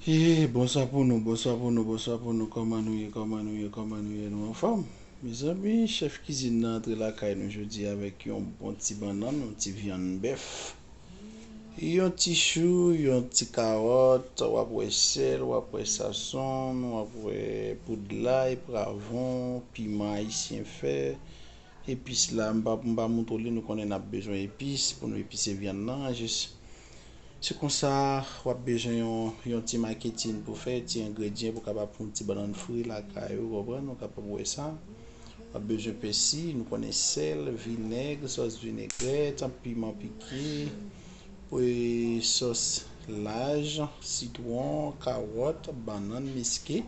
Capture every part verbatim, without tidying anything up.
E bonswa pou nou, bonswa pou nou, bonswa pou nou. Kòman nou ye, kòman nou ye, kòman nou ye? Nou anfòm? Mezanmi, chèf kizin nan antre lakay nou jodi avèk yon bon ti bannann, yon ti vyann bèf, yon ti chou, yon ti kawòt, w ap wè sèl, w ap wè sazon, w ap wè poud lay, pwason, piman ayisyen fè, epis la, m pa, m pa montre w li, nou konnen n ap bezwen epis pou nou epise vyann nan, jis. Se konsa, w ap bezwen yon, yon ti maketin pou fè, ti engredyan pou kapab fè yon ti bannann fri lakay ou, konprann? Ou kapab wè sa. W ap bezwen pèsi, nou konnen sèl, vinèg, sòs vinegrèt, piman pike, e sòs laj, sitwon, kawòt, bannann miske.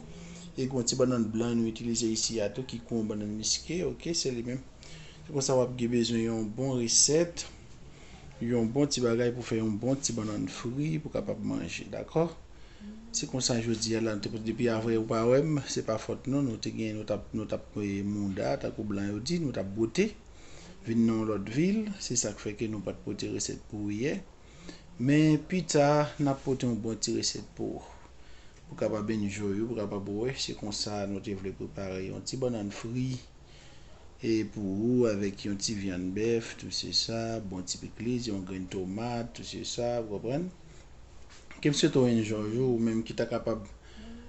E gen yon ti bannann blan nou itilize isi a tou ki kou yon bannann miske, oke, se li menm. Se konsa w ap gen bezwen yon bon resèt, yon bon ti bagay pou fè yon bon ti bannann fri pou kapab manje, dakò? Se konsa jodi a la, nou te pote depi avè ou pa wè m, se pa fòt nou, nou te gen, nou t ap, nou t ap, eh, mouda, tankou blan yo di, nou t ap bwote, vin nan yon lòt vil, se sa k fè ke nou pa t pote resèt pou ou yè. Men pita, n ap pote yon bon ti resèt pou ou. Pou kapab enjoy ou, pou kapab wè, se konsa nou te vle prepare yon ti bannann fri. E pou ou, avèk yon ti vyann bèf, tou se sa, bon ti pikliz, yon grenn tomat, tou se sa, ou konprann? Ke m swete w enjoy ou, ou menm ki ta kapab,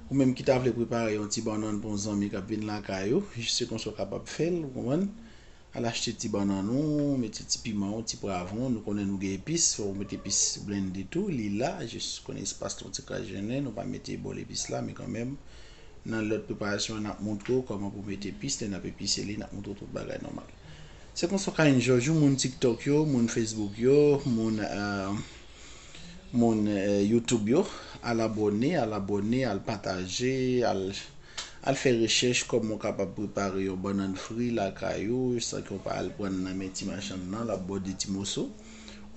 ou menm ki ta vle prepare yon ti bannann pou yon zanmi k ap vin lakay ou, jis se konsa w kapab fè l, ou konprann? Al achte ti bannann ou, mete ti piman ou, ti pwavwon, nou konnen nou gen epis, fò w mete epis blende tou, li la, jis konnen espas la yon ti kras jennen, nou pa mete bòl epis la, men kanmenm, nan lòt preparasyon an, n ap montre w kòman pou mete epis, lè n ap epise li, n ap montre w tout bagay nòmal. Se konsa w ka enjoy ou, moun TikTok yo, moun Facebook yo, moun, eh, moun, eh, YouTube yo, al abòne, al abòne, al pataje, al, al fè rechèch kòman w kapab prepare yon bannann fri lakay ou, san ke w pa al pran nan men ti machann nan, l ap ba w de ti moso.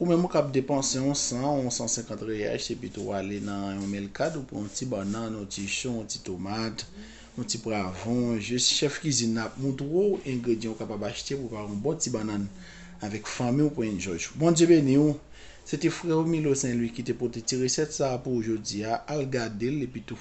Ou menm ou kab depanse yon san, yon san senkant reyal, se pito w ale nan yon melkad, ou pran yon ti bannann, yon ti chou, yon ti tomat, yon ti pwavwon, jis chèf kizin nan ap montre w engredyan ou kapab achte pou w prepare yon bon ti bannann avèk fanmi w pou enjoy. Bondye beni w. Se te frè w Milo Saint Louis ki te pote ti resèt sa a pou w jodi a. Al gade l epi tou,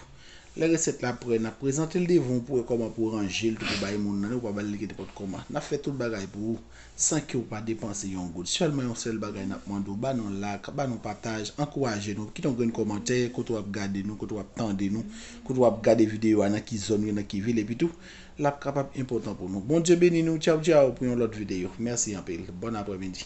lè resèt la prè, n ap prezante l devan w pou w wè kòman pou w ranje l tou pou bay moun nan, ou pa ba l li nenpòt kòman. N ap fè tout bagay pou ou, san ke w pa depanse yon goud. Sèlman yon sèl bagay n ap mande w, ba nou like, ba nou pataj, ankouraje nou, kite yon grenn kòmantè, kote w ap gade nou, kote w ap tande nou, kote w ap gade videyo a, nan ki zòn ou ye, nan ki vil, epi tou, l ap kapab enpòtan pou nou. Bondye beni nou, tchaw tchaw, pou yon lòt videyo. Mèsi anpil. Bòn aprèmidi.